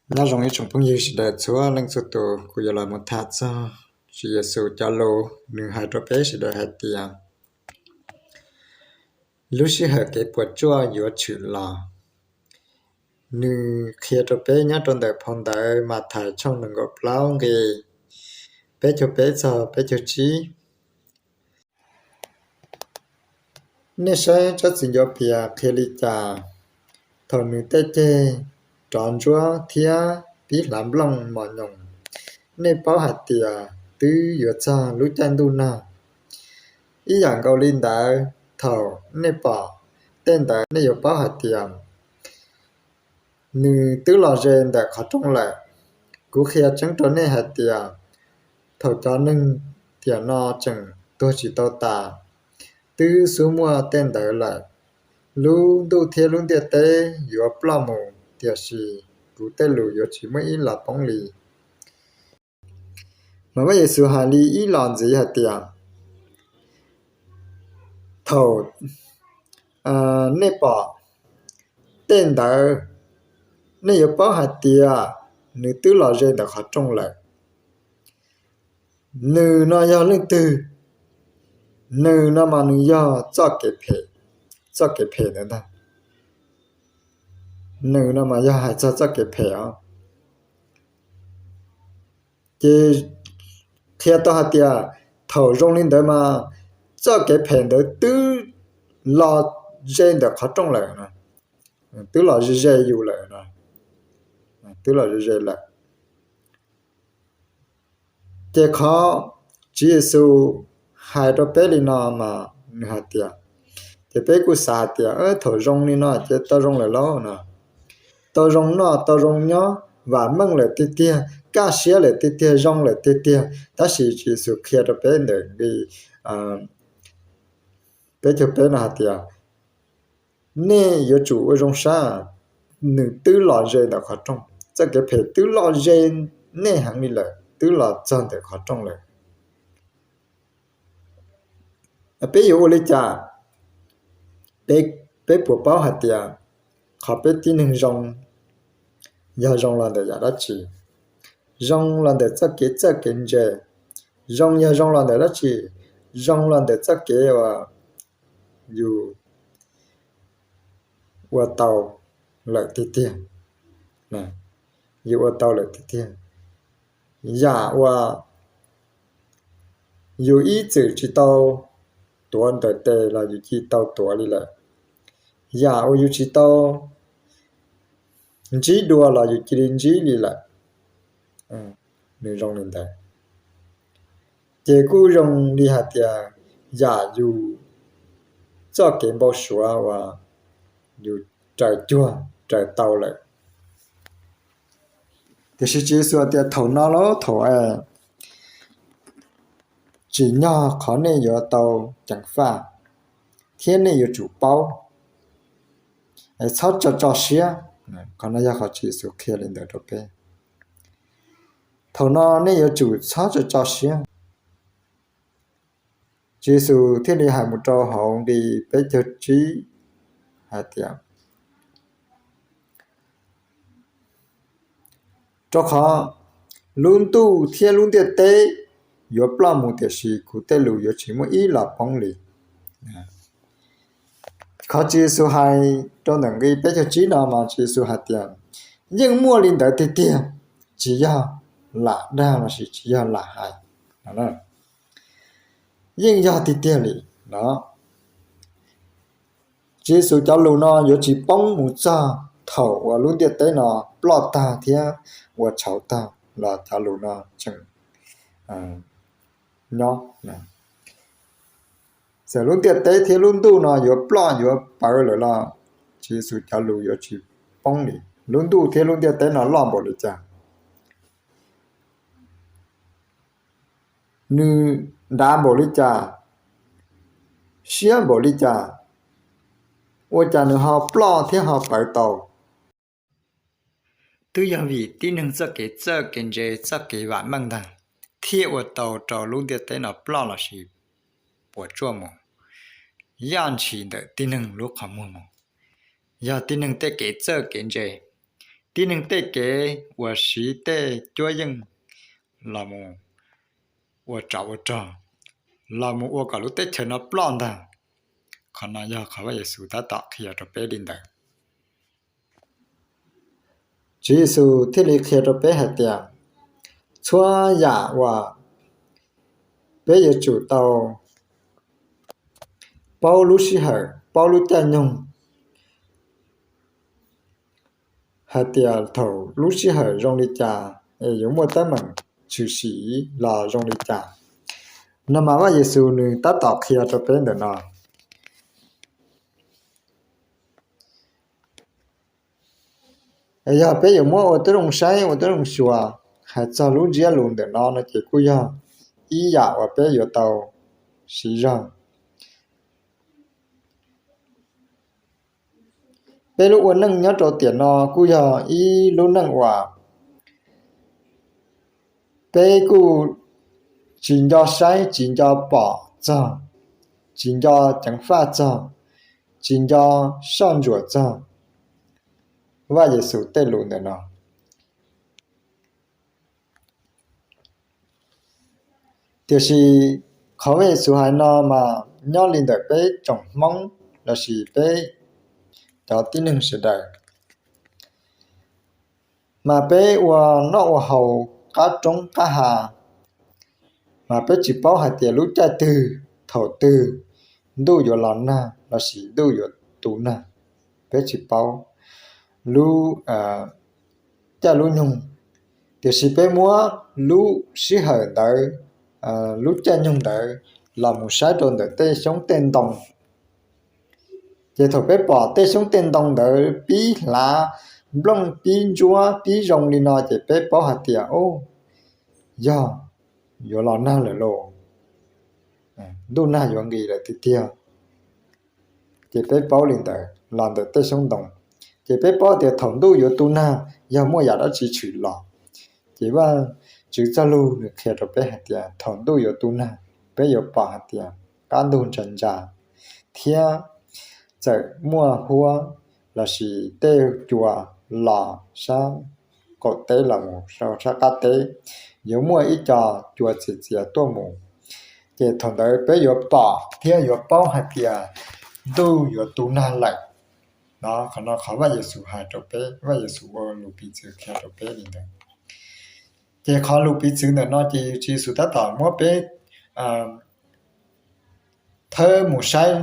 Nyob zoo ib tsoom phooj ywg sawv daws txhua leej txhua tus, kuv yuav los mus tham txog Tswv Yexus cov lus nws hais rau peb sawv daws hais tias, lub sij hawm kev puas tsuaj yuav tshwm los. Nws qhia rau peb nyob rau ntawm phau ntawv Mathais tshooj nees nkaum plaub nqe peb caug peb txog peb caug tsib. Nej saib tsob txiv ncuav pias qhia li cas? Thaum nws tej ceg rov ntsuab thiab pib hlav nplooj mos nyoos, nej paub hais tias twb yuav txog lub caij ntuj nag. Ib yam nkaus li ntawd, thaum nej pom tej ntawd nej yuav paub hais tias nws twb los ze ntawm qhov rooj lawm. Kuv qhia tseeb rau nej hais tias, thaum cov neeg tiam no tseem tuag tsis tau tas, twb xub muaj tej ntawd lawm. Lub ntuj thiab lub ntiaj teb yuav ploj mus, tiam sis kuv tej lus yuav tsis muaj ib los poob li. Mas Vaj Yexus hais li ib los ntxiv hais tias, thaum nej pom tej ntawd, nej yuav paub hais tias nws twb los ze ntawm qhov rooj lawm. Nws no yog leej twg? Nws no mas nws yog txoj kev phem, txoj kev phem ntawd ntag. Nws no mas yog hais txog txoj kev phem os. Ces qhia tau hais tias thaum zoo li ntawd mas txoj kev phem ntawd twb los ze ntawm qhov rooj lawm, twb los ze ze yus lawm, twb los ze ze lawm. Ces qhov Tswv Yexus hais rau peb li no mas nws hais tias, ces peb kuj xav hais tias thaum zoo li no ces tau zoo lawm lauj no, tau zoo noj tau zoo nyob, vam meej lawm tiag tiag, kaj siab lawm tiag tiag, zoo lawm tiag tiag. Tab sis Tswv Yexus qhia rau peb ntawm nqe peb caug peb no hais tias, nej yuav tsum ua zoo sab, nws twb los ze ntawm qhov rooj, txoj kev phem twb los ze nej heev li lawm, twb los txog ntawm qhov rooj lawm. Peb yuav ua li cas? Peb puas paub hais tias qhov peb tib neeg zoo yog zoo los ntawm yam dab tsi? Zoo los ntawm txoj kev txawj kev ntse. Zoo yog zoo los ntawm dab tsi? Zoo los ntawm txoj kev uas yus ua tau lawm tiag tiag, yus ua tau lawm tiag tiag. Yam uas yus ib txwm tsis tau tuav ntawm tes los yus cia li tau tuav li lawm. Yam uas yus tsis tau ntsib dua los yus cia li ntsib li lawm. Nws zoo li ntawd. Ces kuj zoo li hais tias yam yus txoj kev npau suav uas yus raws cuag raws tau lawm. Tiam sis Tswv Yexus tias thaum no los thaum tsim nyog qhov nej yuav tau ceev faj, thiab nej yuav tsum paub, txhob tso tso siab. Qhov no yog qhov Tswv Yexus qhia li ntawd rau peb. Thaum no nej yuav tsum txhob tso tso siab. Tswv Yexus thiaj li hais mus rau hauv nqe peb caug tsib hais tias, rau qhov lub ntuj thiab lub ntiaj teb yuav ploj mus, tiam sis kuv tej lus yuav tsis muaj ib los poob li. Qhov Tswv Yexus hais rau ntawm nqe peb caug tsib no mas Tswv Yexus hais tias, yeej muaj li ntawd tiag tiag, tsis yog lam dag los sis tsis yog lam hais, yeej yog tiag tiag li no. Tswv Yexus cov lus no yuav tsis poob mus txog thaum uas lub ntiaj teb no ploj tag thiab ua tshauv tag los cov lus no tseem nyob. Txawm lub ntiaj teb thiab lub ntuj no yuav ploj yuav pawv lawm los Tswv Yexus cov lus yuav tsis poob li. Lub ntuj thiab lub ntiaj teb no loj npaum li cas, nws dav npaum li cas, siab npaum li cas, ua cas nws ho ploj thiab ho pawv tau? Twb yog vim tib neeg txoj kev txawj kev ntse txoj kev vam meej ntag, thiaj ua tau rau lub ntiaj teb no ploj lossis puas tsuaj mus, yaj ntshis ntawm tib neeg lub qhov muag mus. Yog tib neeg tej kev txawj kev ntse, tib neeg tej kev uas siv tej cuab yeej los mus ua tsov ua rog, los mus ua kom lub teb chaws no ploj ntag. Qhov no yog qhov Vaj Yexus tab tom qhia rau peb li ntawd. Tswv Yexus thiaj li qhia rau peb hais tias, txhua yam uas peb yuav tsum tau paub lub sij hawm, paub lub caij nyoog, hais tias thaum lub sij hawm zoo li cas es yuav muaj teeb meem tshwm sim los zoo li cas. No mas Vaj Yexus nws tab tom qhia rau peb ntawm no. Yog peb yuav muab ua tib zoo saib, ua tib zoo xyuas, hais txog lub ntsiab lus ntawm no no ces kuj yog ib yam uas peb yuav tau siv zog. Peb lub ua neej nyob rau tiam no kuj yog ib lub neej uas peb kuj tsis nco saib, tsis nco pom txog, tsis nco ceev faj txog, tsis nco soj ntsuam txog Vaj Yexus tej lus ntawm no. Tiam sis qhov Vaj Yexus hais no mas nyob li ntawm peb tsoom Hmoob lossis peb cov tib neeg sawv daws, mas peb ua noj ua haus qab roob qab hav, mas peb tsis paub hais tias lub caij twg thaum twg ntuj yuav los nag lossis ntuj yuav tu nag, peb tsis paub lub caij lub nyoog. Tiam sis peb muab lub sij hawm ntawd, lub caij nyoog ntawd los mus saib rau ntawm tej xyoob tej ntoo, ces thaum peb pom tej xyoob tej ntoo ntawd pib hlav nplooj pib ntsuab pib zoo li no ces peb paub hais tias, o, yog yuav los nag lawm lauj, ntuj nag yuav nqis lawm tiag tiag. Ces peb paub li ntawd los ntawm tej xyoob ntoo, ces peb paub tias thaum ntuj yuav tu nag yog muaj yam dab tsi tshwm los. Ces Vajtswv txoj lus nws qhia rau peb hais tias thaum ntuj yuav tu nag, peb yuav pom hais tias qab ntug ntsa ntsa, thiab txawm muaj huab lossis tej cua los sab qaum teb los mus rau sab qab teb, yuav muaj ib co cua txias txias tuaj mus. Ces thaum ntawd peb yuav pom thiab yuav paub hais tias ntuj yuav tu nag lawm. No, qhov no qhov Vaj Yexus hais rau peb, Vaj Yexus ua lus piv txwv qhia rau peb li ntawd. Ces qhov lus piv txwv ntawm no ces Tswv Yexus tab tom muab peb thawb mus saib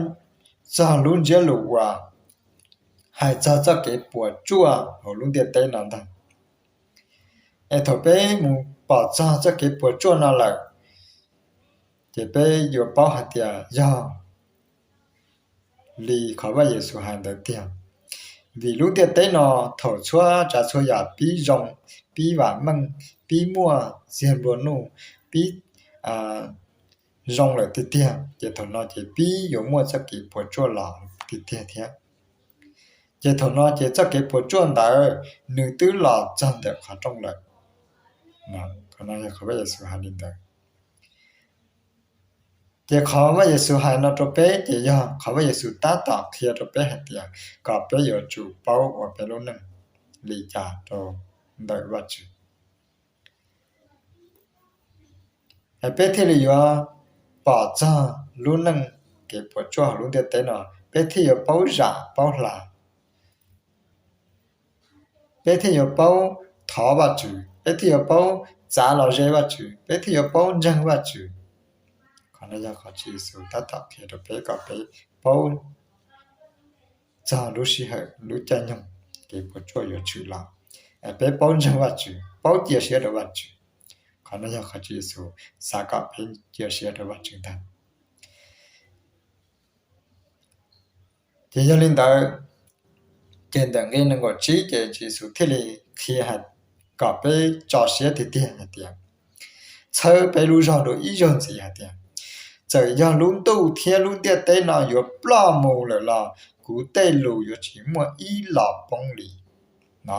txog lub ntsiab lus uas hais txog txoj kev puas tsuaj hauv lub ntiaj teb no ntag. Es thaum peb mus pom txog txoj kev puas tsuaj no lawm, ces peb yuav paub hais tias yog li qhov Vaj Yexus hais ntawd tiag. Vim lub ntiaj teb no thaum txhua tsav txhua yam pib zoo, pib vam meej, pib muaj txiag nplua nuj, pib zoo lawm tiag tiag, ces thaum no ces pib yuav muaj txoj kev puas tsuaj los tiag tiag thiab. Ces thaum no ces txoj kev puas tsuaj ntawd nws twb los txog ntawm qhov rooj lawm. Qhov no yog qhov Vaj Yexus hais li ntawd. Ces qhov Vaj Yexus hais no rau peb ces yog qhov Vaj Yexus tab tom qhia rau peb hais tias kom peb yuav tsum paub ua peb lub neej li cas rau ntawm Vajtswv, es peb thiaj li yuav pom txog lub neej kev puas tsuaj hauv lub ntiaj teb no, peb thiaj yuav paub zam paub hla, peb thiaj yuav paub thov Vajtswv, peb thiaj yuav paub txav los ze Vajtswv, peb thiaj yuav paub ntseeg Vajtswv. Qhov no yog qhov Tswv Yexus tab tom qhia rau peb kom peb paub txog lub sij hawm lub caij nyoog kev puas tsuaj yuav tshwm los, peb paub ntseeg Vajtswv, paub cia siab rau Vajtswv. Qhov no yog qhov Tswv Yexus xav kom peb cia siab rau Vajtswv ntag. Ces yog li ntawd, ces ntawm nqe nees nkaum tsib ces Tswv Yexus thiaj li qhia kom peb tso siab tiag tiag hais tias, txhawb peb lub zog dua ib zaug ntxiv hais tias, txawm yog lub ntuj thiab lub ntiaj teb no yuav ploj mus lawm los kuv tej lus yuav tsis muaj ib los poob li. No,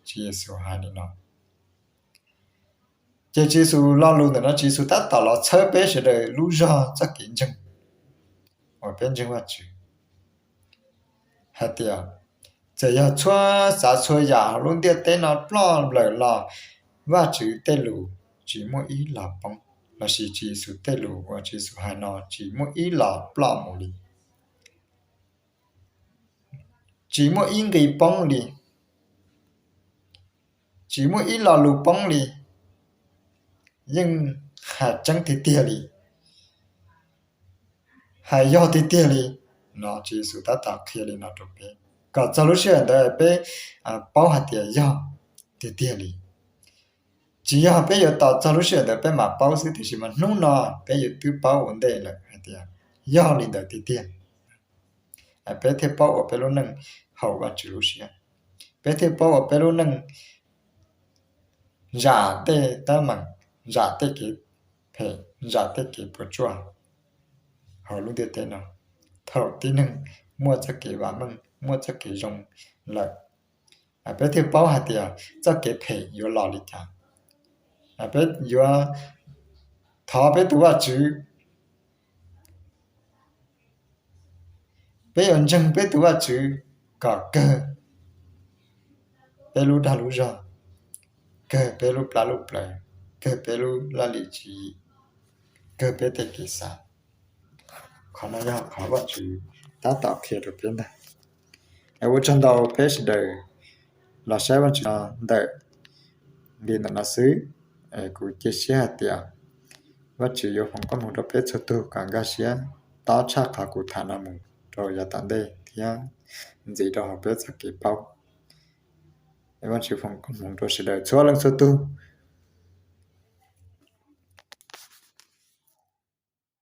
Tswv Yexus hais li no. Ces Tswv Yexus lo lus ntawm no Tswv Yexus tab tom los txhawb peb sawv daws lub zog txoj kev ntseeg uas peb ntseeg Vajtswv hais tias, Txawm yog txhua tsav txhua yam hauv lub ntiaj teb no ploj nplawm los, Vajtswv tej lus tsis muaj ib los poob, lossis Tswv Yexus tej lus uas Tswv Yexus hais no tsis muaj ib los ploj mus li, tsis muaj ib nqi poob li, tsis muaj ib lo lus poob li, yeej hais tseeb tiag tiag li, hais yog tiag tiag li. No Tswv Yexus tab tom qhia li no rau peb, kom txog lub sij hawm ntawd peb paub hais tias yog tiag tiag li. Tsis yog peb yuav tos txog lub sij hawm ntawd peb mam paub xwb, tiam sis mas hnub no peb yuav twb paub ua ntej lawm hais tias yog li ntawd tiag tiag, peb thiaj paub ua peb lub neej haum Vajtswv lub siab, peb thiaj paub ua peb lub neej zam tej teeb meem, zam tej kev phem, zam tej kev puas tsuaj hauv lub ntiaj teb no. Thaum tib neeg muaj txoj kev vam meej, muaj txoj kev zoo lawm, peb thiaj paub hais tias txoj kev phem yuav los li cas. Peb yuav thov peb tus Vajtswv, peb yuav ntseeg peb tus Vajtswv kom kawg peb lub dag lub zog, kawg peb lub plab lub plawv, kawg peb lub laj lim tswv yim, kawg peb tej kev xav. Qhov no yog qhov Vajtswv tab tom qhia rau peb ntag. Es ua tsaug ntau peb sawv daws los saib Vajtswv no ntawm li ntawm no xwb. Kuv cia siab hais tias Vajtswv yuav foom koob hmoov rau peb txhua tug kom nkag siab tob tshaj qhov kuv tham no mus rau yav tom ntej thiab ntxiv rau hauv peb txoj kev paub. Vajtswv foom koob hmoov rau sawv daws txhua leej txhua tug.